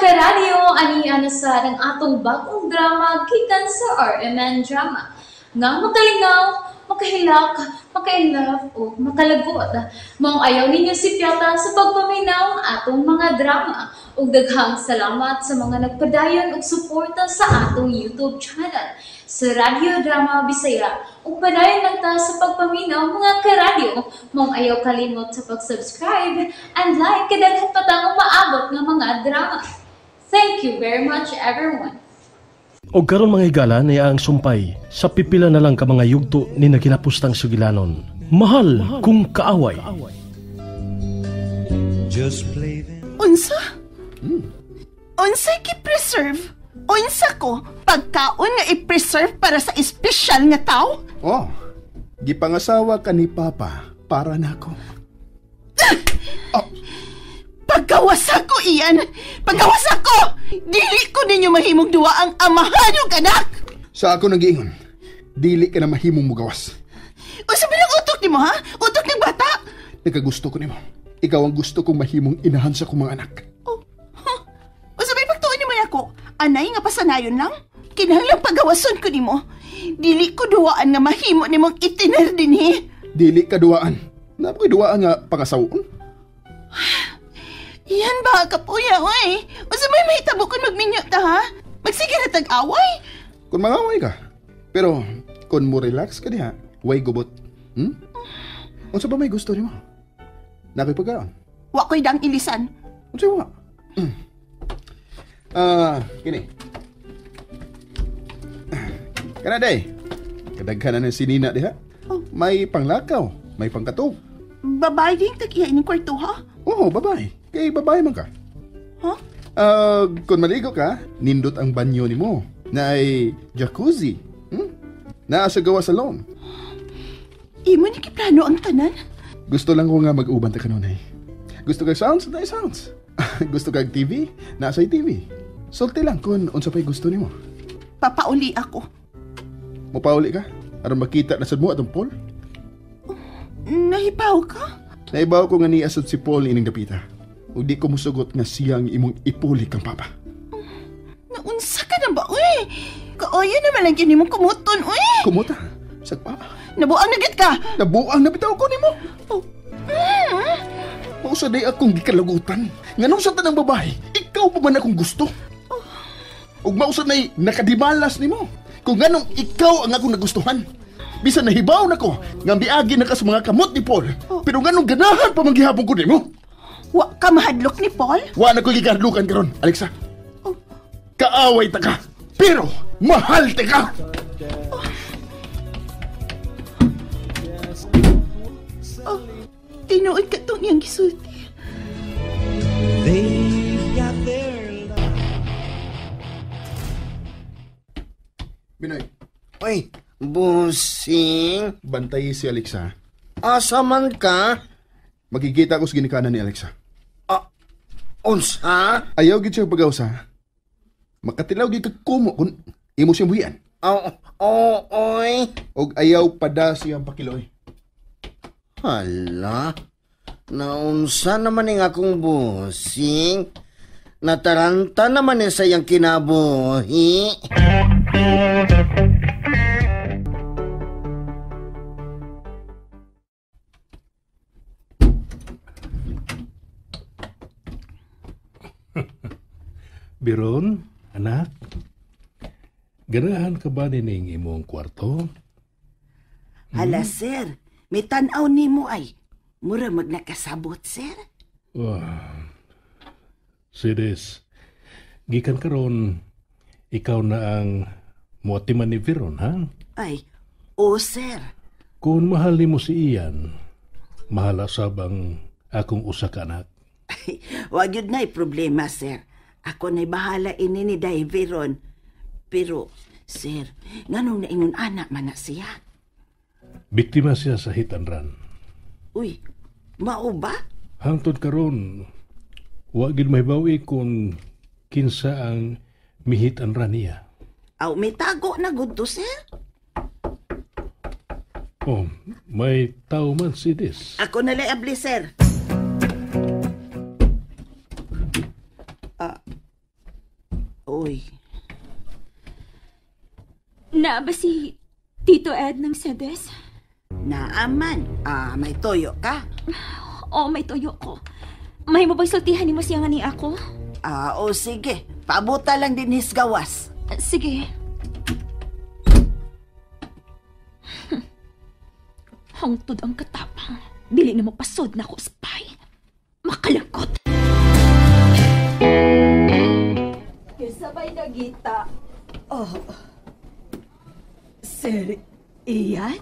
Karadyo, ani na sa ang atong bagong drama gikan sa RMN Drama. Nga makalingaw, makahilak, makainlove o makalagot. Maong ayaw ninyo sipyata sa pagpaminaw ang atong mga drama. Ug daghang salamat sa mga nagpadayon og suporta sa atong YouTube channel sa Radyo Drama Bisaya. Ug padayon lang ta sa pagpaminaw, mga karadyo. Maong ayaw kalimot sa pag-subscribe and like kay daghan pa tang umaabot nga mga drama. Thank you very much, everyone. Og karon, mga higala, niya ang sumpay sa pipila na lang ka mga yugto ni naginapustang sugilanon. Mahal Kung Kaaway. Just play them. Unsa? Unsay ki-preserve? Unsa ko? Pagkaon nga i-preserve para sa espesyal nga tao? Oh, gipangasawa ka ni Papa para nako. Pagkawasa ko, Ian! Pagkawasa ko! Dili ko ninyo mahimong duwa ang amahan ug anak! Sa ako nang giingon, dili ka na mahimong mugawas. Unsa ba ang utok nimo, ha? Utok ng bata? Nagkagusto ko nimo. Ikaw ang gusto kong mahimong inahan sa akong mga anak. Oh, huh? Unsa ba'y pagtuon nimo nako? Anay nga pasanayon lang? Kinahanglang pagawason ko nimo. Dili ko duwaan nga mahimo nimong itiner dinhi. Dili ka duwaan. Naa ko'y duwaan nga pangasawon. Ian ba kapuya, oy? Unsa may mahitabo kung magminyo ta, ha? Magsige na tag-away. Kung mangaway ka. Pero kung mo relax ka diha, way gubot. Unsa ba may gusto nimo? Naa ko'y pagkaon. Wa ko'y dang ilisan. Unsa wa? Ah, kini. Kana day. Kadaghan na ng sinina diha. Oh. May panglakaw, may pangkatog. Babae din tag-iya ining kwarto, ha? Oo, babae. Kay babae man ka. Huh? Ah, kung maligo ka, nindot ang banyo nimo. Naay jacuzzi. Naa sa gawa salon. Imo ni giplano ang tanan? Gusto lang ko nga mag-uban ta kanunay. Gusto kag sounds, naay sounds. Gusto kag TV, naa say TV. Sulti lang kung unsa pa'y gusto nimo. Papauli ako. Mopauli ka? Aron makita na sad mo atong Paul? Nahibaw ka? Naibaw ko nga niya sad si Paul ining dapita. Ug di ko musugot nga siya ang imong ipuli kang papa. Naunsa ka na ba, uy? Kaayo naman lang gyud nimong kumuton, uy. Kumuta? Sagpa? Nabuang na gyud ka. Nabuang na bitaw ko nimo. Oh. Mao sa day akong gikalagutan. Nganong sa tanang babae, ikaw pa man akong gusto. Ug mao sa nay nakadimalas nimo. Kung nganong ikaw ang akong nagustuhan. Bisan nahibaw nako nga miagi na ka sa mga kamot ni Paul. Pero nganong ganahan pa man gihapon ko nimo? Wa ka mahadlok ni Paul? Wa na ko gikahadlukan karon, Alexa. Oh. Kaaway ta ka, pero mahal ta ka. Oh, tinuod ka tong iyang gisulti. They've got their love. Binoy, Uy, busing. Bantay si Alexa. Asa man ka? Magkikita ko sa ginikanan ni Alexa. Unsa? Ayaw gid siya pag-awsa. Makatilaw gid ka kumo kung imo siyang buhian. Oh, oh, oy. Og ayaw pada siyang pakiloy. Hala, naunsa naman ning akong busing. Nataranta naman ni sa iyang kinabuhi. Biron, anak, ganahan ka ba nining imong kwarto? Hala, sir. May tan-aw nimo ay. Mura magnakasabot, sir. Oh, Sides, gikan karon, ikaw na ang muatiman ni Veron, ha? Ay, o sir. Kung mahal nimo si Ian, mahala sab ang akong usa ka anak. Ay, wa gyud na'y problema, sir. Ako na'y bahala ini ni Day Veron. Pero, sir, nganong naingon anak man na siya? Biktima siya sa hit and run. Uy, mao ba? Hangtod karon, wa gyud mahibaw-i kung kinsa ang mihit and run niya. Aw, may tago na gud to, sir. Oh, may tao man si Des. Ako na lang abli, sir. Uy. Naa ba si Tito Ed ng Sedes? Naaman. Ah, may toyo ka? Oo, may toyo ko. May mo bang sultihan nimo siya nga ni ako? Ah, o sige. Pabuta lang din his gawas. Sige. Hangtod ang katapang. Dili na mo pasod na ako, spy. Makalagot. Kisabay na gita. Oh. Sir, iyan?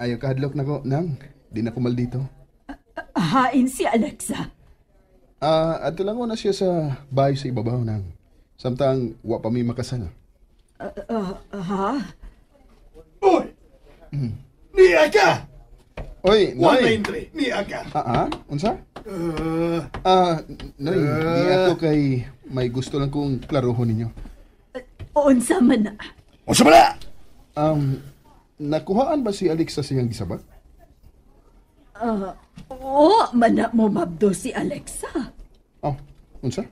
Ayaw kahadlok na ko, nang. Di na ko maldito. Hain si Alexa. Ato lang ko na siya sa bahay sa ibabaw, nang. Samtang, wa pa mi makasal. Ha? Uy! Niya ka! Oy, Noy! 193, niya ka! Unsa? Noy, di ako kay may gusto lang kong klarohon ninyo. Unsa man na? Unsa man na? Nakuhaan ba si Alexa siyang gisabak? Oo, man na mo mabdo si Alexa. Oh, unsa?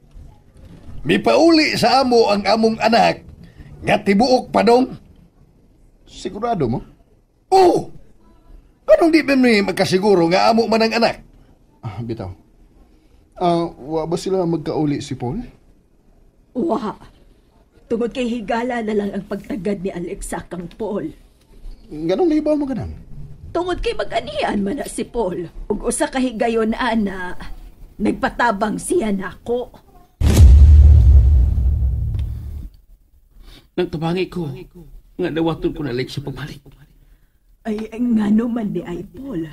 Mipauli sa amo ang among anak nga tibuok padong. Sigurado mo? Oo! Anong di ba mi magkasiguro nga amo man ang anak? Ah, bitaw. Wa ba sila magkauli si Paul? Wa. Tungod kay higala na lang ang pagtagad ni Alexa kang Paul. Ganong nahibaw mo ganang? Tungod kay mag-anihan man na si Paul. Ug usa ka higayon ana, nagpatabang siya nako. Nagtabangi ko nga dawaton ko na Alexa pagbalik. Ay, ngano man di ay Paul.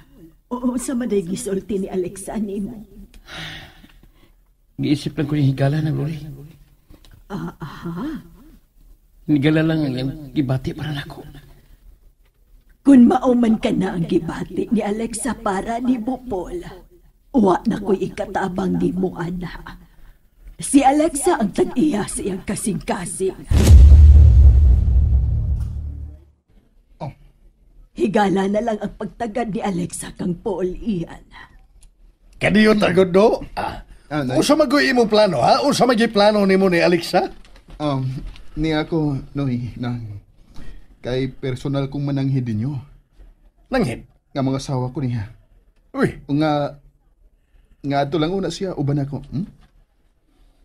Oo, sa maday gisulti ni Alexa nimo. Giisip lang ko yung higala ng Lori. Aha. Higala lang ang iyang gibati para nako. Kung mao man ka na ang gibati ni Alexa para ni mo, Paul, wa na ko'y ikatabang ni mo, ana. Si Alexa ang tag-iya sa iyang kasing-kasing. Oh. Higala na lang ang pagtagad ni Alexa kang Paul iyan. Kaniyo tagod do? Nay. Unsa man ko'y imong plano, ha? Unsa man gyud plano nimo ni Alexa? Ni ako, Noy, nang kay personal kong mananghid ninyo. Nanghid? Nga mga asawa ko niya. Uy. Nga ato lang una siya, uban ako.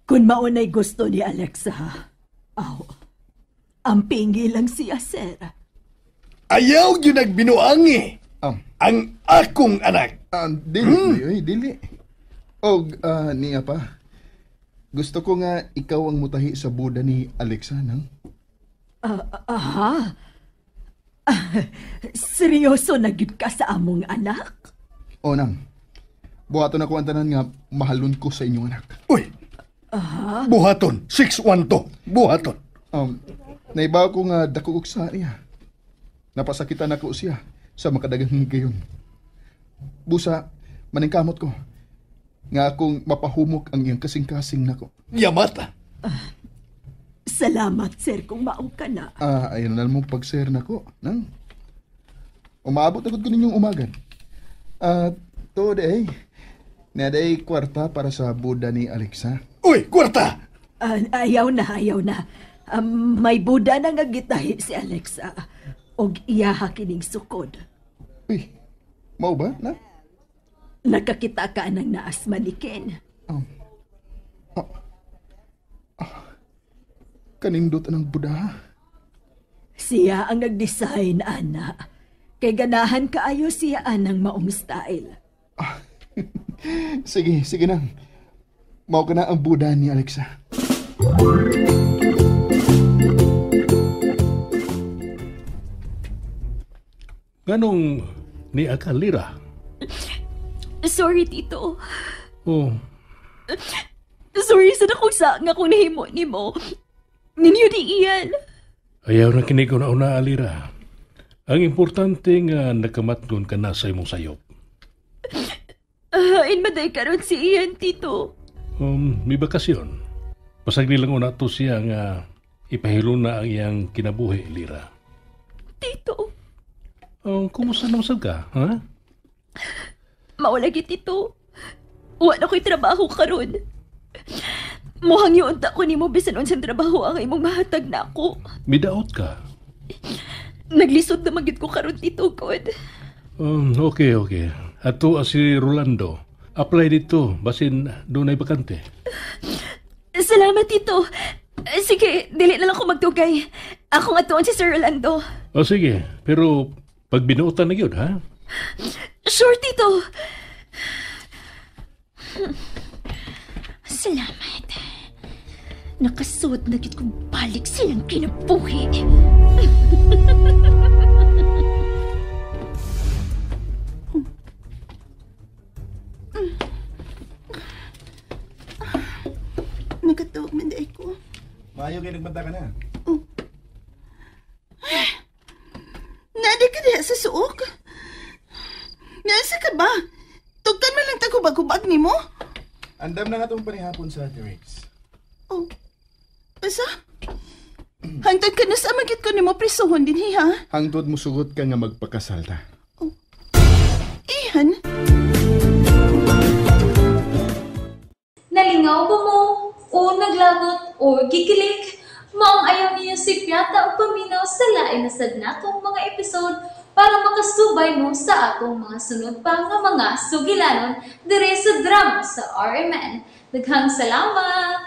Kung maunay gusto ni Alexa, aw, ampingi lang siya, sir. Ayaw yun nagbinuangi. Ang akong anak. Dili, oy, dili. Og, niya pa. Gusto ko nga ikaw ang mutahi sa buda ni Alexa, nang? Aha. Seryoso na gyud ka sa among anak? O, nang. Buhaton ako ang tanan nga mahalon ko sa inyong anak. Uy! Aha. Buhaton. 6-1-2. Buhaton. Naibaw ko nga dako og sa niya. Napasakitan ako siya sa makadagang gayon. Busa, maningkamot ko. Nga akong mapahumok ang iyang kasing-kasing nako. Yamata. Salamat, sir, kung mao ka na. Ayun na mo pag-sir nako. Nang? Umaabot agad ko ninyong umagan. To day. Naday kwarta para sa buda ni Alexa. Uy, kwarta! Ayaw na, ayaw na. May buda na nga gitahi si Alexa. Og iyaha kining sukod. Uy, mao ba na? Nakakita ka ng naasma ni Ken. Kanindot ang buda. Siya ang nag-design, ana. Kay ganahan kaayo siya anang maong style. Sige, sige nang. Mao ka na ang buda ni Alexa. Ganong ni Akalira? Sorry, Tito. Oh. Sorry sa nakong sa nga kung nahimo nimo. Ninyo di iyan. Ayaw na kinig una-una, Alira. Ang importante nga nakamatngon ka na sa imong sayop. Inmaday karon si Ian, Tito. May bakasyon. Pasagli lang una to siya nga ipahilo na ang iyang kinabuhi, Lira. Tito. Kumusta naman sad ka, ha? Mawala gyud, Tito. Wa na ko'y trabaho karon. Muhang yun ta ko nimo bisan unsang trabaho ang imong mahatag nako. Midaot ka. Naglisod na magyud ko karon, Tito God. Okay. Ato si Rolando. Apply dito, basin dunay bakante. Salamat, Tito. Sige, dili na lang ko magdugay. Akong atuon si Sir Rolando. O sige, pero pag binuotan na gyud, ha? Sure, Tito. Salamat. Nakasuot na gid kong balik silang kinabuhi. Nakatawag man dai ko. Maayo kay nagbanta ka na. Oh. Nadi ka diha sa suok? Nasa ka ba? Tugkan man lang tagubag-hubag nimo? Andam na nga itong panihapon sa T-Rex. Oh. Asa? Hangtod ka na sa magit ko nimo prisuhon din ha? Hangtod mo sugot ka nga magpakasal ta. Oh. Ihan? Nalingaw ba mo? O naglagot o gikilig? Maong ayaw niyo si Piata o paminaw sa lain na sad natong mga episode para makasubay mo sa atong mga sunod pa nga mga sugilanon dire sa drama sa RMN. Daghang salamat!